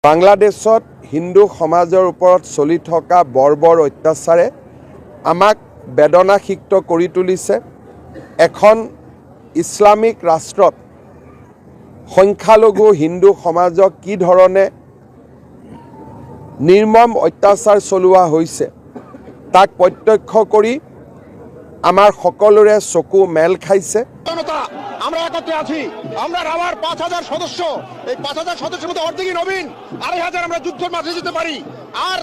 বাংলাদেশত হিন্দু সমাজৰ ওপৰত চলি থকা বৰ্বৰ অত্যাচাৰে আমাক বেদনাসিক্ত কৰি তুলিছে। এখন ইছলামিক ৰাষ্ট্ৰত সংখ্যালঘু হিন্দু সমাজক কি ধৰণে নিৰ্মম অত্যাচাৰ চলোৱা হৈছে, তাক প্ৰত্যক্ষ কৰি আমাৰ সকলোৰে চকু মেল খাইছে। জনতা, আমরা একত্রে আছি। আমরা রাবার 5,000 সদস্য। এই 5,000 সদস্যের মধ্যে অর্ধেকই নবীন। 2,500 আমরা যুদ্ধের মাঠে যেতে পারি। আর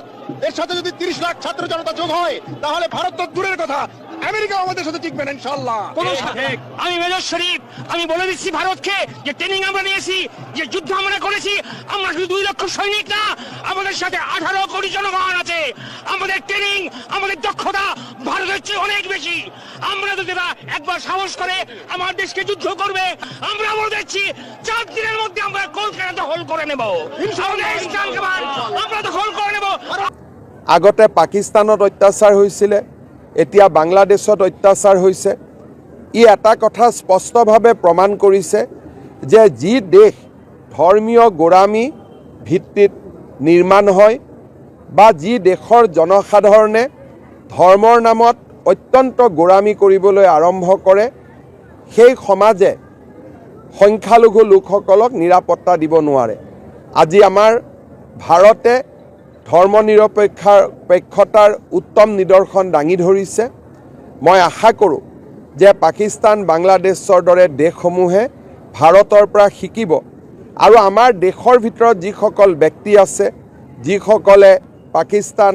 এর সাথে যদি 30 লাখ ছাত্র জনতা যোগ হয়, তাহলে ভারত তো দূরের কথা, আমেরিকা আমাদের সাথে টিকবে না ইনশাল্লাহ। আমি মেজর শরীফ, আমি বলে দিচ্ছি ভারতকে যে ট্রেনিং আমরা নিয়েছি, যে যুদ্ধ আমরা করেছি, আমরা শুধু 2 লক্ষ সৈনিক না, আমাদের সাথে 18 কোটি জনগণ আছে। আমাদের ট্রেনিং, আমাদের দক্ষতা ভারতের চেয়ে অনেক বেশি। আমরা যদি এরা একবার সাহস করে আমার দেশকে যুদ্ধ করবে, আমরা বলে দিচ্ছি, 4 দিনের মধ্যে আমরা কলকাতা দখল করে নেব। আমাদের ইস্টার্ন কমান্ড আমরা দখল করে নেব। আগতে পাকিস্তানত অত্যাচাৰ হৈছিলে, এতিয়া বাংলাদেশত অত্যাচাৰ হৈছে। ই এটা কথা স্পষ্টভাৱে প্ৰমাণ কৰিছে যে যি দেশ ধৰ্মীয় গোড়ামী ভিত্তিত নিৰ্মাণ হয় বা যি দেশৰ জনসাধাৰণে ধৰ্মৰ নামত অত্যন্ত গোড়ামী কৰিবলৈ আৰম্ভ কৰে, সেই সমাজে সংখ্যালঘু লোকসকলক নিৰাপত্তা দিব নোৱাৰে। আজি আমাৰ ভাৰতে ধৰ্ম নিৰপেক্ষতাৰ উত্তম নিদৰ্শন দাঙি ধৰিছে। মই আশা কৰোঁ যে পাকিস্তান, বাংলাদেশৰ দৰে দেশসমূহে ভাৰতৰ পৰা শিকিব আৰু আমাৰ দেশৰ ভিতৰত যিসকল ব্যক্তি আছে, যিসকলে পাকিস্তান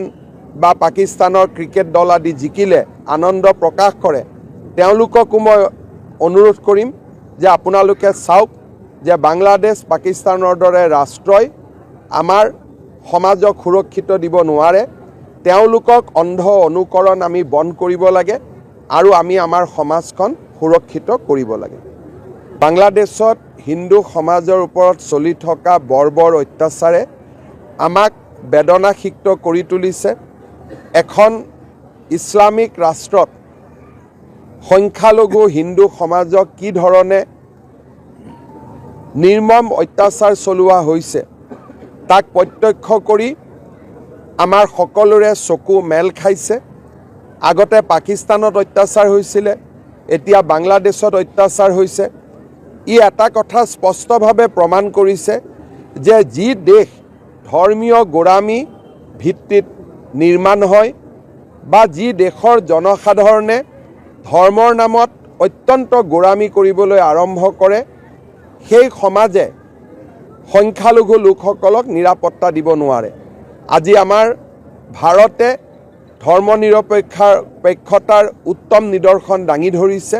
বা পাকিস্তানৰ ক্ৰিকেট দল আদি জিকিলে আনন্দ প্ৰকাশ কৰে, তেওঁলোককো মই অনুৰোধ কৰিম যে আপোনালোকে চাওক যে বাংলাদেশ, পাকিস্তানৰ দৰে ৰাষ্ট্ৰই আমাৰ সমাজক সুৰক্ষিত দিব নোৱাৰে। তেওঁলোকক অন্ধ অনুকৰণ আমি বন্ধ কৰিব লাগে আৰু আমি আমাৰ সমাজখন সুৰক্ষিত কৰিব লাগে। বাংলাদেশত হিন্দু সমাজৰ ওপৰত চলি থকা বৰ্বৰ অত্যাচাৰে আমাক বেদনাসিক্ত কৰি তুলিছে। এখন ইছলামিক ৰাষ্ট্ৰত সংখ্যালঘু হিন্দু সমাজক কি ধৰণে নিৰ্মম অত্যাচাৰ চলোৱা হৈছে, তাক প্ৰত্যক্ষ কৰি আমাৰ সকলোৰে চকু মেল খাইছে। আগতে পাকিস্তানত অত্যাচাৰ হৈছিলে, এতিয়া বাংলাদেশত অত্যাচাৰ হৈছে। ই এটা কথা স্পষ্টভাৱে প্ৰমাণ কৰিছে যে যি দেশ ধৰ্মীয় গোড়ামী ভিত্তিত নিৰ্মাণ হয় বা যি দেশৰ জনসাধাৰণে ধৰ্মৰ নামত অত্যন্ত গোড়ামী কৰিবলৈ আৰম্ভ কৰে, সেই সমাজে সংখ্যালঘু লোকসকলক নিৰাপত্তা দিব নোৱাৰে। আজি আমাৰ ভাৰতে ধৰ্ম নিৰপেক্ষতাৰ উত্তম নিদৰ্শন দাঙি ধৰিছে।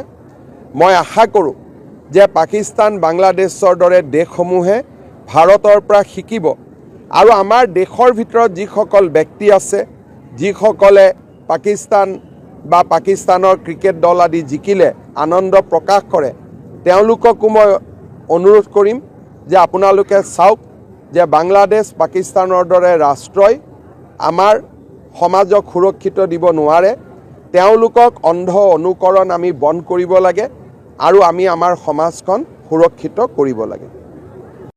মই আশা কৰোঁ যে পাকিস্তান, বাংলাদেশৰ দৰে দেশসমূহে ভাৰতৰ পৰা শিকিব আৰু আমাৰ দেশৰ ভিতৰত যিসকল ব্যক্তি আছে, যিসকলে পাকিস্তান বা পাকিস্তানৰ ক্ৰিকেট দল আদি জিকিলে আনন্দ প্ৰকাশ কৰে, তেওঁলোককো মই অনুৰোধ কৰিম যে আপোনালোকে চাওক যে বাংলাদেশ, পাকিস্তানৰ দৰে ৰাষ্ট্ৰই আমাৰ সমাজক সুৰক্ষিত দিব নোৱাৰে। তেওঁলোকক অন্ধ অনুকৰণ আমি বন্ধ কৰিব লাগে আৰু আমি আমাৰ সমাজখন সুৰক্ষিত কৰিব লাগে।